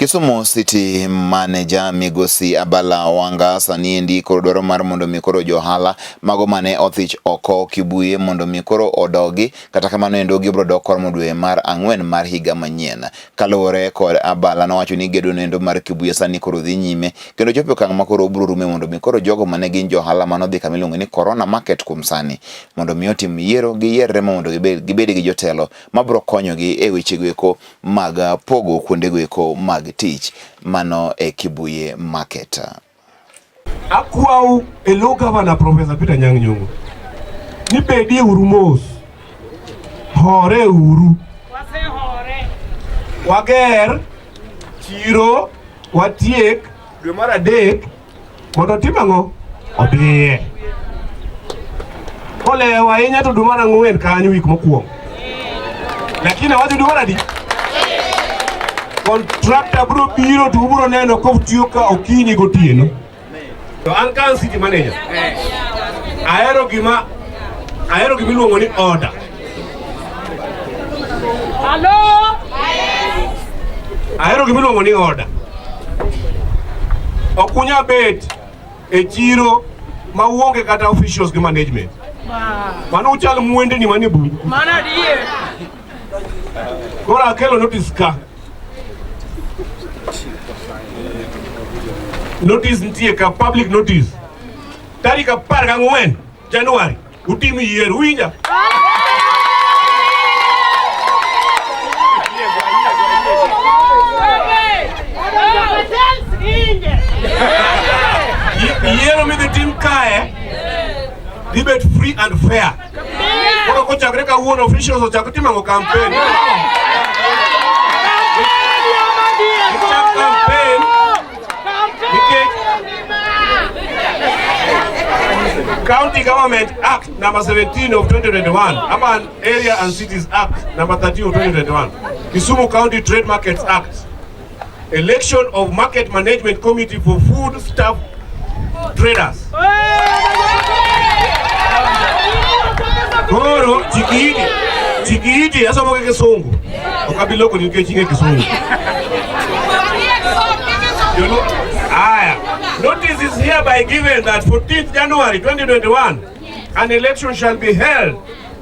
Kisumu City Manager Migosi Abala Wanga sani endi koro dwaro mar mondo mi koro johala mago mane othich oko Kibuye mondo mi koro odogi, kata kamano endo gibiro dok koromo dwe mar ang'wen mar higa manyien. Kaluwore kod Abala nowacho ni gedo nendo mar Kibuye sani koro dhi nyime kendo chopo e okang' ma koro obiro rume mondo mi koro jogo mane gin johala mane odhi kama iluongo ni Corona Market kuom sani mondo mi otim yiero giyierre mondo gibed gi jotelo mabiro konyogi e wechego eko mag pogo kuondego eko mag tich mano e Kibuye Market. Akwau e lo Governor Professor Peter Anyang' Nyong'o ni bedie uru mos, hore uru, wager chiro watiek dwe mar adek mondo otim ang'o? Odhiye. Kolewo ahinya to dwe mar ang'wen kanyo wik mokwongo. Lakini awacho dwe mar adi? Contractor biro biro to ubiro neno kotiyo ka okinyi gotieno. To an ka an city manager, ahero gima iluongo ni order. Hello? Ahero gima iluongo ni order. Ok unyal bet e chiro ma uonge kata officials gi management. Mano uchal mwendni manie bungu. Mana adier. Koro akelo notice ka. Notice nitie ka, public notice. Tarik 14 January utim yiero, uwinja? Yiero midhi tim kae dhi bet free and fair. Koro kochakre kawuono officials ochak timo ang'o? Campaign. Gichak campaign nikech County Government Act number 17 of 2021, Urban Area and Cities Act number 13 of 2021, Kisumu County Trade Markets Act, Election of Market Management Committee for Food Stuff Traders. Koro chikiiti, chikiiti asomo gi Kisungu. Ok abi loko nikech ing'e Kisungu. Aya. Notice is hereby given that 14th January 2021, an election shall be held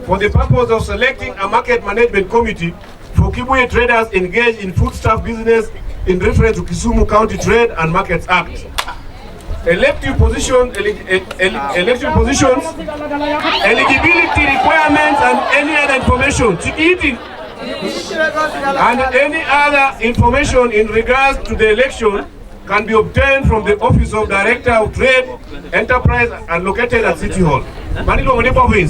for the purpose of selecting a market management committee for Kibuye traders engaged in foodstuff business in reference to Kisumu County Trade and Markets Act. Elective positions, eligibility requirements, and any other information. Chikiiti. And any other information in regards to the election can be obtained from the Office of Director of Trade, Enterprise, and located at City Hall. Mani luongo ni province.